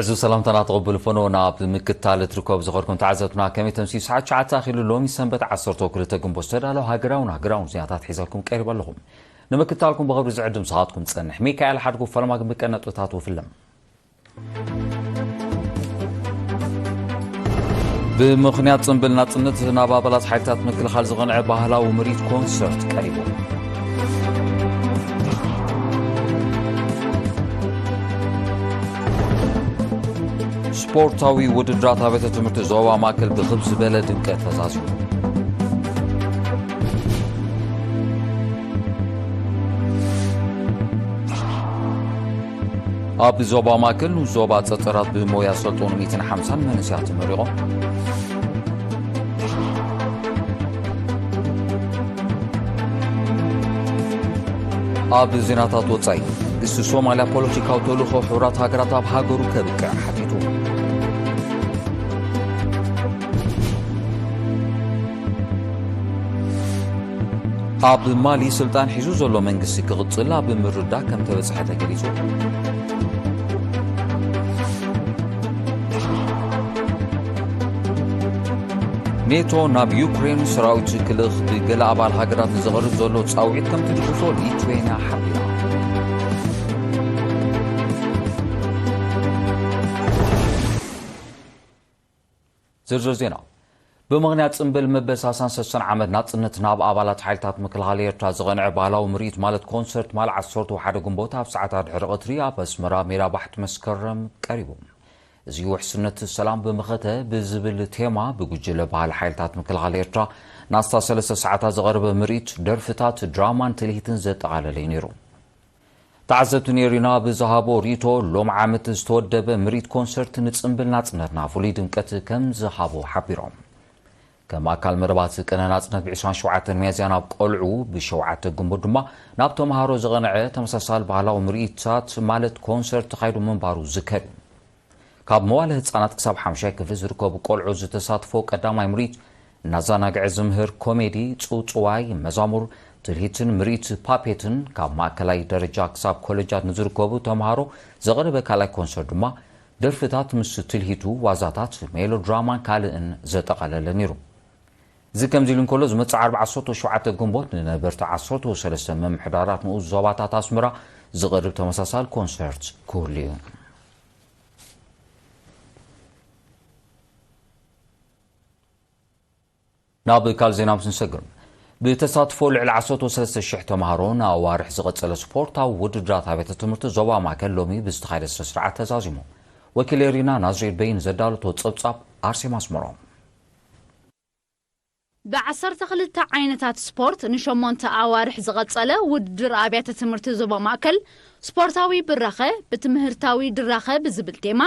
ዕዙዝ ሰላምታና ተቐብሉ። ፈኖና ኣብ ምክታል እትርከቡ ዝኸርኩም ተዓዘብትና፣ ከመይ ተምሲዩ? ሰዓት ትሽዓተ ኣኺሉ። ሎሚ ሰንበት ዓሰርተ ክልተ ግንቦት ዝተዳለዉ ሃገራውን ሃገራውን ዜናታት ሒዘልኩም ቀሪበ ኣለኹ። ንምክታልኩም ብኽብሪ ዝዕድም ሰዓትኩም ዝጸንሕ ሚካኤል ሓድጉ ፈለማ ግን ብቀነጥብታት ውፍለም። ብምኽንያት ጽምብል ናጽነት ናብ ኣባላት ሓይልታት ምክልኻል ዝቐንዐ ባህላዊ ምርኢት ኮንሰርት ቀሪቡ። ስፖርታዊ ውድድራት ኣብያተ ትምህርቲ ዞባ ማእከል ብኽብ ዝበለ ድምቀት ተዛዚሙ። ኣብ ዞባ ማእከል ንዞባ ጸጠራት ብሞያ ሰልጠኑ ሚእትን ሓምሳን መንእሰያት ተመሪቖም። ኣብ ዜናታት ወጻኢ፣ መንግስቲ ሶማልያ ፖለቲካዊ ተልእኾ ሕቡራት ሃገራት ኣብ ሃገሩ ከብቅዕ ሓቲቱ። ኣብ ማሊ ስልጣን ሒዙ ዘሎ መንግስቲ ክቕጽል ኣብ ምርዳእ ከም ተበጽሐ ተገሊጹ። ኔቶ ናብ ዩክሬን ሰራዊት ክልእኽ ብገለ ኣባል ሃገራት ንዝቐርብ ዘሎ ጻውዒት ከም ትድግፎ ሊትዌንያ ሓቢራ። ዝርዝር ዜና። ብምኽንያት ጽምብል መበል ሰላሳን ሰለስተን ዓመት ናጽነት ናብ ኣባላት ሓይልታት ምክልኻል ኤርትራ ዝቐንዐ ባህላዊ ምርኢት ማለት ኮንሰርት ማል ዓሰርተ ሓደ ግንቦት ኣብ ሰዓታት ድሕሪ ቀትሪ ኣብ ኣስመራ ሜዳ ባሕቲ መስከረም ቀሪቡ። እዚ ውሕስነት ሰላም ብመኸተ ብዝብል ቴማ ብጉጅለ ባህሊ ሓይልታት ምክልኻል ኤርትራ ንኣስታት ሰለስተ ሰዓታት ዝቐረበ ምርኢት ደርፍታት፣ ድራማን ትልሂትን ዘጠቓለለ እዩ ነይሩ። ተዓዘብቲ ኔሪና ብዝሃቦ ሪቶ ሎም ዓመት ዝተወደበ ምርኢት ኮንሰርት ንጽምብል ናጽነትና ፍሉይ ድምቀት ከም ዝሃቦ ሓቢሮም። ከም ኣካል መደባት ቅነ ናጽነት ብ ዕስራን ሸውዓተን ሚያዝያ ናብ ቆልዑ፣ ብ ሸውዓተ ግንቦት ድማ ናብ ተምሃሮ ዝቐንዐ ተመሳሳሊ ባህላዊ ምርኢታት ማለት ኮንሰርት ተኻይዱ ምንባሩ ዝከር እዩ። ካብ መዋለ ህጻናት ክሳብ ሓምሻይ ክፍሊ ዝርከቡ ቆልዑ ዝተሳትፎ ቀዳማይ ምርኢት እናዘናግዐ ዝምህር ኮሜዲ፣ ጽውጽዋይ፣ መዛሙር፣ ትልሂትን ምርኢት ፓፔትን፣ ካብ ማእከላይ ደረጃ ክሳብ ኮለጃት ንዝርከቡ ተምሃሮ ዘቕረበ ካልኣይ ኮንሰርት ድማ ደርፍታት ምስ ትልሂቱ፣ ዋዛታት፣ ሜሎድራማን ካልእን ዘጠቓለለ ነይሩ። እዚ ከምዚ ኢሉ እንከሎ፣ ዝመጽእ ዓርቢ ዓሰርተ ሸውዓተ ግንቦት ንነበርቲ ዓሰርተ ሰለስተ ምምሕዳራት ንኡስ ዞባታት ኣስመራ ዝቐርብ ተመሳሳሊ ኮንሰርት ክህሉ እዩ። ናብ ካልእ ዜና ምስ ንሰግር፣ ብተሳትፎ ልዕሊ ዓሰርተ ሰለስተ ሽሕ ተምሃሮ ንኣዋርሕ ዝቐጸለ ስፖርታዊ ውድድራት ኣብያተ ትምህርቲ ዞባ ማእከል ሎሚ ብዝተኻየደ ስነ ስርዓት ተዛዚሙ። ወኪል ኤሪና ናዝሬት በይን ዘዳለቶ ጸብጻብ ኣርሴማ ኣስመሮም። ብዓሰርተ ክልተ ዓይነታት ስፖርት ንሸሞንተ ኣዋርሕ ዝቐጸለ ውድድር ኣብያተ ትምህርቲ ዞባ ማእከል፣ ስፖርታዊ ብራኸ ብትምህርታዊ ድራኸ ብዝብል ቴማ፣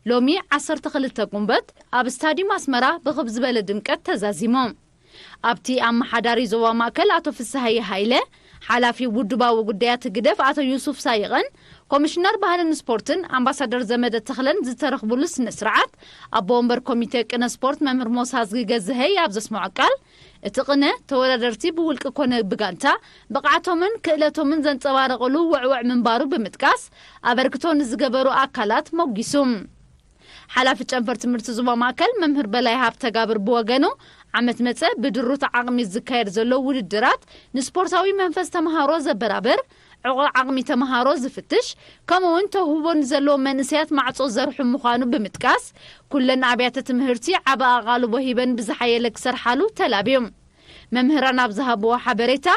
ሎሚ ዓሰርተ ክልተ ጉንበት ኣብ ስታዲየም ኣስመራ ብኽብ ዝበለ ድምቀት ተዛዚሙ። ኣብቲ ኣመሓዳሪ ዞባ ማእከል ኣቶ ፍስሃየ ሃይለ፣ ሓላፊ ውድባዊ ጉዳያት ህግደፍ ኣቶ ዩሱፍ ሳይቕን፣ ኮሚሽነር ባህልን ስፖርትን ኣምባሳደር ዘመደ ተኽለን ዝተረኽቡሉ ስነ ስርዓት፣ ኣቦ ወንበር ኮሚቴ ቅነ ስፖርት መምህር ሞሳ ዝጊ ገዝሀይ ኣብ ዘስምዖ ቃል፣ እቲ ቅነ ተወዳደርቲ ብውልቂ ኮነ ብጋንታ ብቕዓቶምን ክእለቶምን ዘንጸባረቕሉ ውዕውዕ ምንባሩ ብምጥቃስ፣ ኣበርክቶ ንዝገበሩ ኣካላት ሞጊሱ። ሓላፊ ጨንፈር ትምህርቲ ዞባ ማእከል መምህር በላይ ሃብተጋብር ብወገኑ፣ ዓመት መጸ ብድሩት ዓቕሚ ዝካየድ ዘሎ ውድድራት ንስፖርታዊ መንፈስ ተምሃሮ ዘበራብር፣ ዕቑር ዓቕሚ ተምሃሮ ዝፍትሽ፣ ከምኡ እውን ተውህቦ ንዘለዎም መንእሰያት ማዕጾ ዘርሑ ምዃኑ ብምጥቃስ፣ ኩለን ኣብያተ ትምህርቲ ዓቢ ኣቓልቦ ሂበን ብዝሓየለ ክሰርሓሉ ተላብዮም። መምህራን ኣብ ዝሃብዎ ሓበሬታ፣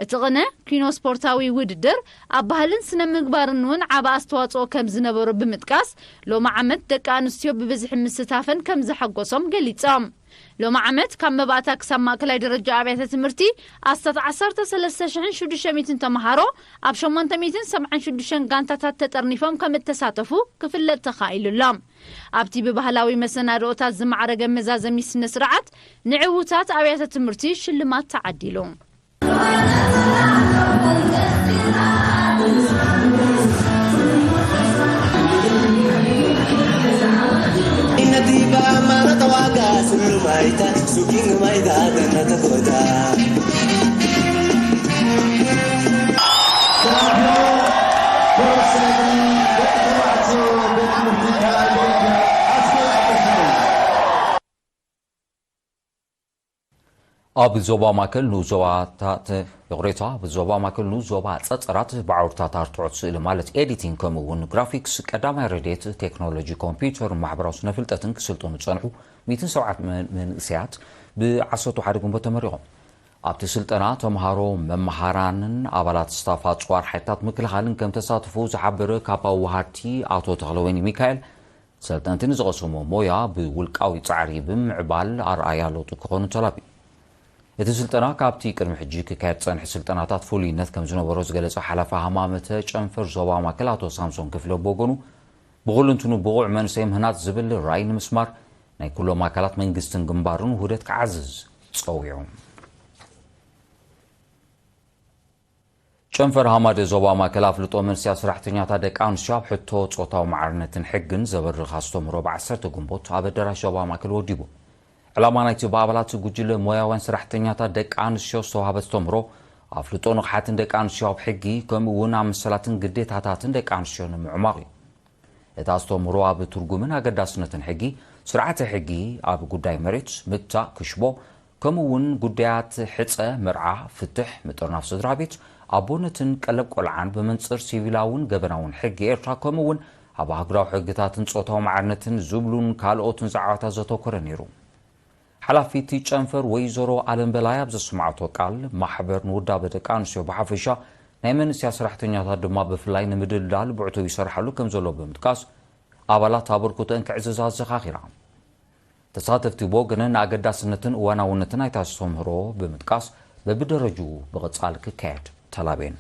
እቲ ቅነ ኪኖ ስፖርታዊ ውድድር ኣብ ባህልን ስነ ምግባርን እውን ዓቢ ኣስተዋጽኦ ከም ዝነበሮ ብምጥቃስ፣ ሎሚ ዓመት ደቂ ኣንስትዮ ብብዝሒ ምስታፈን ከም ዘሐጎሶም ገሊጾም። ሎሚ ዓመት ካብ መባእታ ክሳብ ማእከላይ ደረጃ ኣብያተ ትምህርቲ ኣስታት ዓሰርተ ሰለስተ ሽሕን ሽዱሽተ ሚእትን ተምሃሮ ኣብ ሸሞንተ ሚእትን ሰብዓን ሽዱሽተን ጋንታታት ተጠርኒፎም ከም እተሳተፉ ክፍለጥ ተኻኢሉ ኣሎ። ኣብቲ ብባህላዊ መሰናድኦታት ዝማዕረገ መዛዘሚ ስነ ስርዓት፣ ንዕዉታት ኣብያተ ትምህርቲ ሽልማት ተዓዲሉ። ኣብ ዞባ ማእከል ንኡስ ዞባታት፣ ይቕሬታ፣ ኣብ ዞባ ማእከል ንኡስ ዞባ ጸጸራት ብዓውድታት ኣርትዖት ስእሊ ማለት ኤዲቲንግ ከምኡ እውን ግራፊክስ ቀዳማይ ረድኤት ቴክኖሎጂ ኮምፒውተርን ማሕበራዊ ስነ ፍልጠትን ክስልጥኑ ዝጸንሑ ሚእትን ሰብዓን መን-፣ መንእሰያት ብዓሰርተ ሓደ ግንቦት ተመሪቖም። ኣብቲ ስልጠና ተምሃሮ፣ መምሃራንን ኣባላት ስታፍ ኣጽዋር ሓይልታት ምክልኻልን ከም ተሳትፉ ዝሓበረ ካባ ወሃድቲ ኣቶ ተኽለወይኒ ሚካኤል፣ ሰልጠንቲ ንዝቐሰሞ ሞያ ብውልቃዊ ጻዕሪ ብምምዕባል ኣርኣያ ለውጢ ክኾኑ ተላብዩ። እቲ ስልጠና ካብቲ ቅድሚ ሕጂ ክካየድ ዝጸንሐ ስልጠናታት ፍሉይነት ከም ዝነበሮ ዝገለጸ ሓላፊ ሃማመተ ጨንፈር ዞባ ማእከል ኣቶ ሳምሶን ክፍለ ብወገኑ፣ ብኹሉ እንትኑ ብቑዕ መንእሰይ ምህናጽ ዝብል ራእይ ንምስማር ናይ ኩሎም ኣካላት መንግስትን ግንባርን ውህደት ክዓዝዝ ጸዊዑ። ጨንፈር ሃማደ ዞባ ማእከል ኣፍልጦ መንስያ ሰራሕተኛታት ደቂ ኣንስትዮ ኣብ ሕቶ ጾታዊ ማዕርነትን ሕግን ዘበርኽ ኣስተምህሮ ብዓሰርተ ግንቦት ኣብ ኣዳራሽ ዞባ ማእከል ወዲቡ። ዕላማ ናይቲ ብኣባላት ጉጅለ ሞያውያን ሰራሕተኛታት ደቂ ኣንስትዮ ዝተዋህበ ኣስተምህሮ ኣፍልጦ ንቕሓትን ደቂ ኣንስትዮ ኣብ ሕጊ ከምኡ እውን ኣብ መሰላትን ግዴታታትን ደቂ ኣንስትዮ ንምዕማቕ እዩ። እቲ ኣስተምህሮ ኣብ ትርጉምን ኣገዳስነትን ሕጊ፣ ስርዓተ ሕጊ ኣብ ጉዳይ መሬት፣ ምታእ፣ ክሽቦ፣ ከምኡ እውን ጉዳያት ሕጸ፣ መርዓ፣ ፍትሕ፣ ምጥርናፍ ስድራ ቤት፣ ኣቦነትን ቀለብ ቆልዓን ብመንጽር ሲቪላውን ገበናውን ሕጊ ኤርትራ፣ ከምኡ እውን ኣብ ኣህጉራዊ ሕግታትን ጾታዊ ማዕርነትን ዝብሉን ካልኦትን ዛዕባታት ዘተኮረ ነይሩ። ሓላፊት ጨንፈር ወይዘሮ ኣለም በላይ ኣብ ዘስምዓቶ ቃል፣ ማሕበር ንውዳበ ደቂ ኣንስትዮ ብሓፈሻ ናይ መንእሰያ ሰራሕተኛታት ድማ ብፍላይ ንምድልዳል ብዕቱብ ይሰርሓሉ ከም ዘሎ ብምጥቃስ፣ ኣባላት ኣበርክቶአን ክዕዝዛ ኣዘኻኺራ። ተሳተፍቲ ብወገነን ኣገዳስነትን እዋናውነትን ናይቲ ኣስተምህሮ ብምጥቃስ፣ በብደረጅኡ ብቐጻል ክካየድ ተላብየን።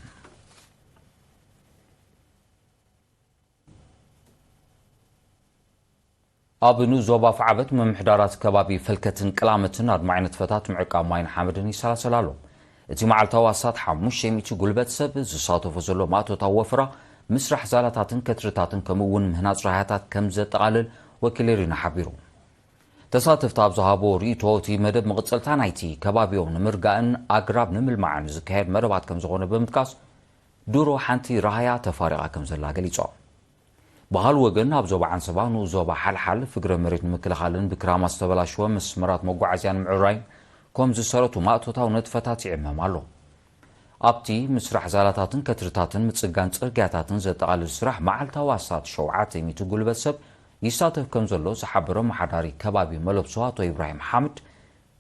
ኣብ ንኡስ ዞባ ኣፍዓበት ምምሕዳራት ከባቢ ፈልከትን ቅላመትን ኣድማዒ ንጥፈታት ምዕቃብ ማይን ሓመድን ይሰላሰል ኣሎ። እቲ መዓልታዊ ኣስታት ሓሙሽተ ሚእቲ ጉልበት ሰብ ዝሳተፎ ዘሎ ማእቶታዊ ወፈራ፣ ምስራሕ ዛላታትን ከትርታትን ከምኡ እውን ምህናጽ ራህያታት ከም ዘጠቓልል ወኪል ኤሪና ሓቢሩ። ተሳተፍቲ ኣብ ዝሃቦ ርእይቶ፣ እቲ መደብ መቐጸልታ ናይቲ ከባቢኦም ንምርጋእን ኣግራብ ንምልማዕን ዝካየድ መደባት ከም ዝኾነ ብምጥቃስ፣ ድሮ ሓንቲ ራህያ ተፋሪቓ ከም ዘላ ገሊጾም። ብኻልእ ወገን፣ ኣብ ዞባ ዓንሰባ ንኡስ ዞባ ሓልሓል ፍግረ መሬት ንምክልኻልን ብክራማት ዝተበላሸወ መስመራት መጓዓዝያ ንምዕራይን ከም ዝሰረቱ ማእቶታዊ ንጥፈታት ይዕመም ኣሎ። ኣብቲ ምስራሕ ዛላታትን ከትርታትን ምጽጋን ጽርግያታትን ዘጠቓልል ስራሕ መዓልታዊ ኣስታት ሸውዓተ ሚእቲ ጉልበት ሰብ ይሳተፍ ከም ዘሎ ዝሓበረ ኣመሓዳሪ ከባቢ መለብሶ ኣቶ ኢብራሂም ሓምድ፣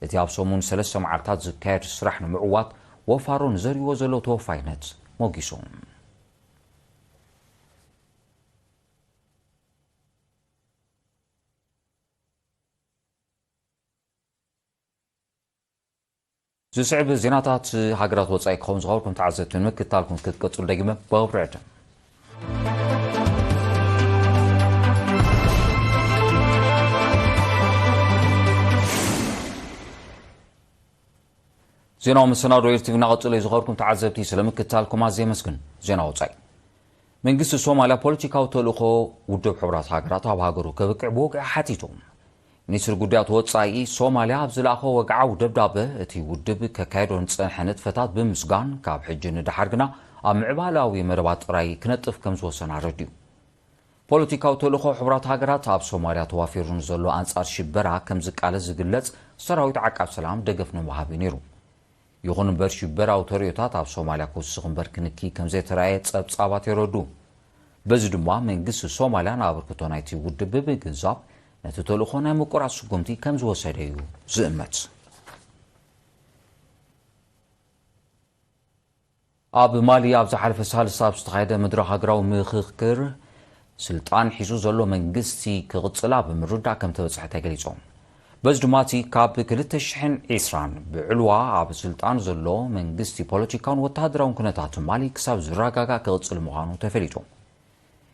እቲ ኣብ ሰሙን ሰለስተ መዓልታት ዝካየድ ስራሕ ንምዕዋት ወፋሮ ንዘርእዎ ዘሎ ተወፋይነት ሞጊሱ። ዝስዕብ ዜናታት ሃገራት ወጻኢ ክኸውን ዝኸበርኩም ተዓዘብቲ ንምክትታልኩም ክትቀጽሉ ደጊመ ብኽብሪ ዕድም። ዜናዊ መሰናዶ ኤርቲቪ እናቐጸለ እዩ። ዝኸበርኩም ተዓዘብቲ፣ ስለ ምክትታልኩም ኣዝየ የመስግን። ዜና ወጻኢ። መንግስቲ ሶማልያ ፖለቲካዊ ተልእኾ ውድብ ሕቡራት ሃገራት ኣብ ሃገሩ ከብቅዕ ብወግዒ ሓቲቱ። ሚኒስትሪ ጉዳያት ወጻኢ ሶማልያ ኣብ ዝለኣኾ ወግዓዊ ደብዳበ፣ እቲ ውድብ ከካየዶ ዝጸንሐ ንጥፈታት ብምስጋን፣ ካብ ሕጂ ንደሓር ግና ኣብ ምዕባለኣዊ መደባት ጥራይ ክነጥፍ ከም ዝወሰነ ኣረዲኡ። ፖለቲካዊ ተልእኾ ሕቡራት ሃገራት ኣብ ሶማልያ ተዋፊሩ ንዘሎ ኣንጻር ሽበራ ከም ዝቃለስ ዝግለጽ ሰራዊት ዓቃብ ሰላም ደገፍ ንምሃብ እዩ ነይሩ። ይኹን እምበር፣ ሽበራዊ ተርእዮታት ኣብ ሶማልያ ክውስኽ እምበር ክንኪ ከም ዘይተራእየ ጸብጻባት የረድኡ። በዚ ድማ መንግስቲ ሶማልያ ንኣበርክቶ ናይቲ ውድብ ብምግንዛብ፣ ነቲ ተልእኾ ናይ ምቁራጽ ስጉምቲ ከም ዝወሰደ እዩ ዝእመት። ኣብ ማሊ ኣብ ዝሓለፈ ሳልስቲ ኣብ ዝተኻየደ መድረኽ ሃገራዊ ምኽክር፣ ስልጣን ሒዙ ዘሎ መንግስቲ ክቕጽል ኣብ ምርዳእ ከም ተበጽሐ ተገሊጹ። በዚ ድማ እቲ ካብ ክልተ ሽሕን ዕስራን ብዕልዋ ኣብ ስልጣን ዘሎ መንግስቲ ፖለቲካውን ወተሃደራውን ኩነታት ማሊ ክሳብ ዝረጋጋእ ክቕጽል ምዃኑ ተፈሊጡ።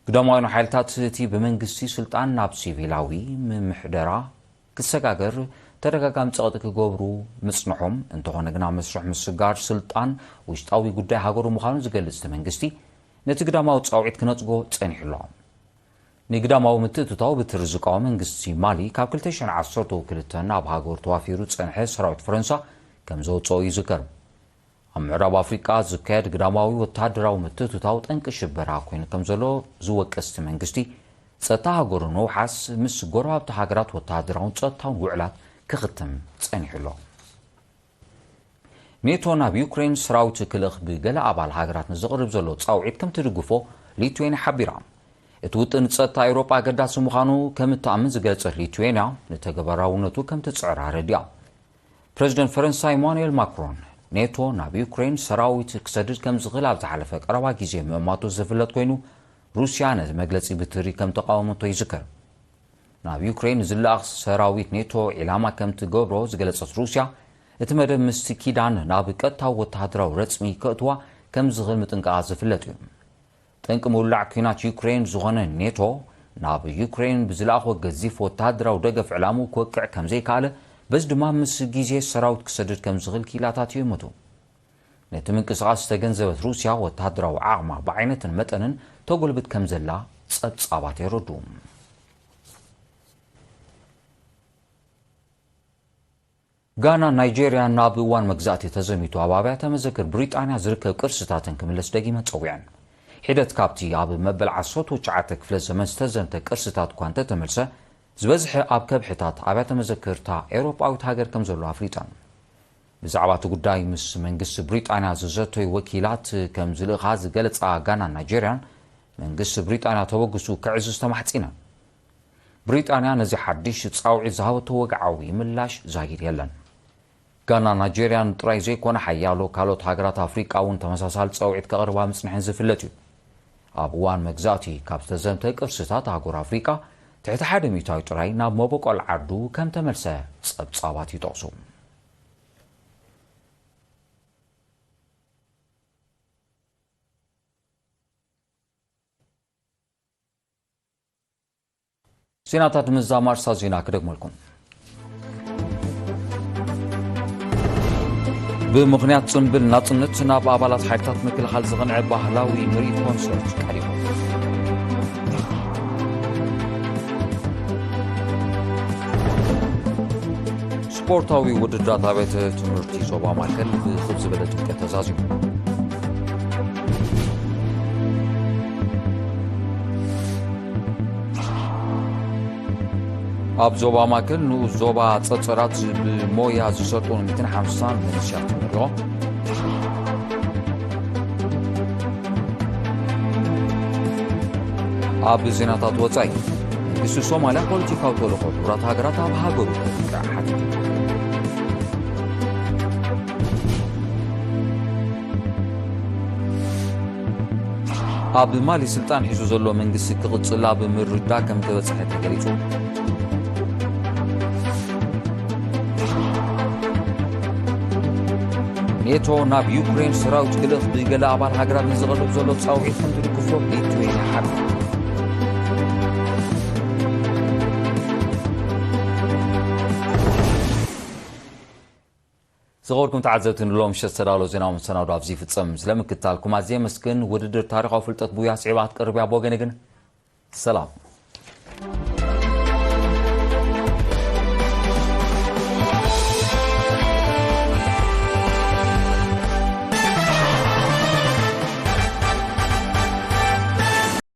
ግዳማውያን ሓይልታት እቲ ብመንግስቲ ስልጣን ናብ ሲቪላዊ ምምሕደራ ክሰጋገር ተደጋጋሚ ጸቕጢ ክገብሩ ምጽንሖም፣ እንተኾነ ግና መስርሕ ምስጋር ስልጣን ውሽጣዊ ጉዳይ ሃገሩ ምዃኑ ዝገልጽ እቲ መንግስቲ፣ ነቲ ግዳማዊ ጻውዒት ክነጽጎ ጸኒሑ ኣሎ። ንግዳማዊ ምትእትታው ብትሪ ዝቃወም መንግስቲ ማሊ፣ ካብ ክልተ ሽሕን ዓሰርተ ክልተን ኣብ ሃገሩ ተዋፊሩ ዝጸንሐ ሰራዊት ፈረንሳ ከም ዘውጽኦ ይዝከር። ኣብ ምዕራብ ኣፍሪቃ ዝካየድ ግዳማዊ ወተሃደራዊ ምትእትታው ጠንቂ ሽበራ ኮይኑ ከም ዘሎ ዝወቅስ እቲ መንግስቲ፣ ጸጥታ ሃገሩ ንምውሓስ ምስ ጎረባብቲ ሃገራት ወተሃደራውን ጸጥታውን ውዕላት ክኽትም ጸኒሑ ኣሎ። ኔቶ ናብ ዩክሬን ሰራዊት ክልእኽ ብገለ ኣባል ሃገራት ንዝቕርብ ዘሎ ጻውዒት ከም ትድግፎ ሊትዌንያ ሓቢራ። እቲ ውጥን ጸጥታ ኤውሮጳ ኣገዳሲ ምዃኑ ከም እትኣምን ዝገለጸት ሊትዌንያ፣ ንተግባራውነቱ ከም ትጽዕር ኣረዲኣ። ፕረዚደንት ፈረንሳ ኢማኑኤል ማክሮን፣ ኔቶ ናብ ዩክሬን ሰራዊት ክሰድድ ከም ዝኽእል ኣብ ዝሓለፈ ቀረባ ግዜ ምእማቱ ዝፍለጥ ኮይኑ፣ ሩስያ ነዚ መግለጺ ብትሪ ከም ተቓወመቶ ይዝከር። ናብ ዩክሬን ዝለኣኽ ሰራዊት ኔቶ ዒላማ ከም ትገብሮ ዝገለጸት ሩስያ፣ እቲ መደብ ምስቲ ኪዳን ናብ ቀጥታዊ ወተሃደራዊ ረጽሚ ከእትዋ ከም ዝኽእል ምጥንቃቓ ዝፍለጥ እዩ። ጠንቂ ምውላዕ ኲናት ዩክሬን ዝኾነ ኔቶ፣ ናብ ዩክሬን ብዝለኣኾ ገዚፍ ወተሃደራዊ ደገፍ ዕላምኡ ክወቅዕ ከም ዘይከኣለ፣ በዚ ድማ ምስ ግዜ ሰራዊት ክሰድድ ከም ዝኽእል ክኢላታት ይእምቱ። ነቲ ምንቅስቓስ ዝተገንዘበት ሩስያ፣ ወተሃደራዊ ዓቕማ ብዓይነትን መጠንን ተጎልብት ከም ዘላ ጸብጻባት የረድኡ። ጋና ናይጄርያ ናብ እዋን መግዛእቲ ተዘሚቱ ኣብ ኣብያተ መዘክር ብሪጣንያ ዝርከብ ቅርስታትን ክምለስ ደጊመን ጸዊዐን። ሒደት ካብቲ ኣብ መበል ዓሰርተ ትሽዓተ ክፍለ ዘመን ዝተዘምተ ቅርስታት እኳ እንተተመልሰ፣ ዝበዝሐ ኣብ ከብሕታት ኣብያተ መዘክርታ ኤውሮጳዊት ሃገር ከም ዘሎ ኣፍሊጠን። ብዛዕባ እቲ ጉዳይ ምስ መንግስቲ ብሪጣንያ ዝዘተዩ ወኪላት ከም ዝልእኻ ዝገለጻ ጋናን ናይጄርያን፣ መንግስቲ ብሪጣንያ ተበግሱ ከዕዝዝ ተማሕጺነን። ብሪጣንያ ነዚ ሓድሽ ጻውዒት ዝሃበቶ ወግዓዊ ምላሽ ዛጊድ የለን። ጋናን ናይጄርያን ጥራይ ዘይኮነ፣ ሓያሎ ካልኦት ሃገራት ኣፍሪቃ እውን ተመሳሳሊ ጻውዒት ከቕርባ ምጽንሐን ዝፍለጥ እዩ። ኣብ እዋን መግዛእቲ ካብ ዝተዘምተ ቅርስታት ኣህጉር ኣፍሪቃ፣ ትሕቲ ሓደ ሚእታዊ ጥራይ ናብ መበቆል ዓዱ ከም ተመልሰ ጸብጻባት ይጠቕሱ። ዜናታት ምዛማር ሳብ ዜና ክደግመልኩም። ብምኽንያት ጽምብል ናጽነት ናብ ኣባላት ሓይልታት ምክልኻል ዝቕንዐ ባህላዊ ምርኢት ኮንሰርት ቀሪቡ። ስፖርታዊ ውድድራት ኣብያተ ትምህርቲ ዞባ ማእከል ብኽብ ዝበለ ድምቀት ተዛዚሙ። ኣብ ዞባ ማእከል ንኡስ ዞባ ጸጸራት ብሞያ ዝሰልጥኑ ሚእትን ሓምሳን መንእሰያት ተመሪቖም። ኣብ ዜናታት ወጻኢ፣ መንግስቲ ሶማልያ ፖለቲካዊ ተልእኾ ሕቡራት ሃገራት ኣብ ሃገሩ ከብቅዕ ሓቲቱ። ኣብ ማሊ ስልጣን ሒዙ ዘሎ መንግስቲ ክቕጽል ኣብ ምርዳእ ከም ተበጽሐ ተገሊጹ። ኔቶ ናብ ዩክሬን ሰራዊት ክልእኽ ብገለ ኣባል ሃገራት ንዝቐርብ ዘሎ ጻውዒት ከም ትድግፎ ሊትዌንያ ሓቢራ። ዝኸበርኩም ተዓዘብቲ፣ ንሎም ምሸት ዝተዳለወ ዜናዊ መሰናዶ ኣብዚ ይፍጸም። ስለምክትታልኩም ኣዝየ የመስግን። ውድድር ታሪኻዊ ፍልጠት ብውያ ስዒባ ክትቀርብ እያ። ብወገነ ግን ሰላም።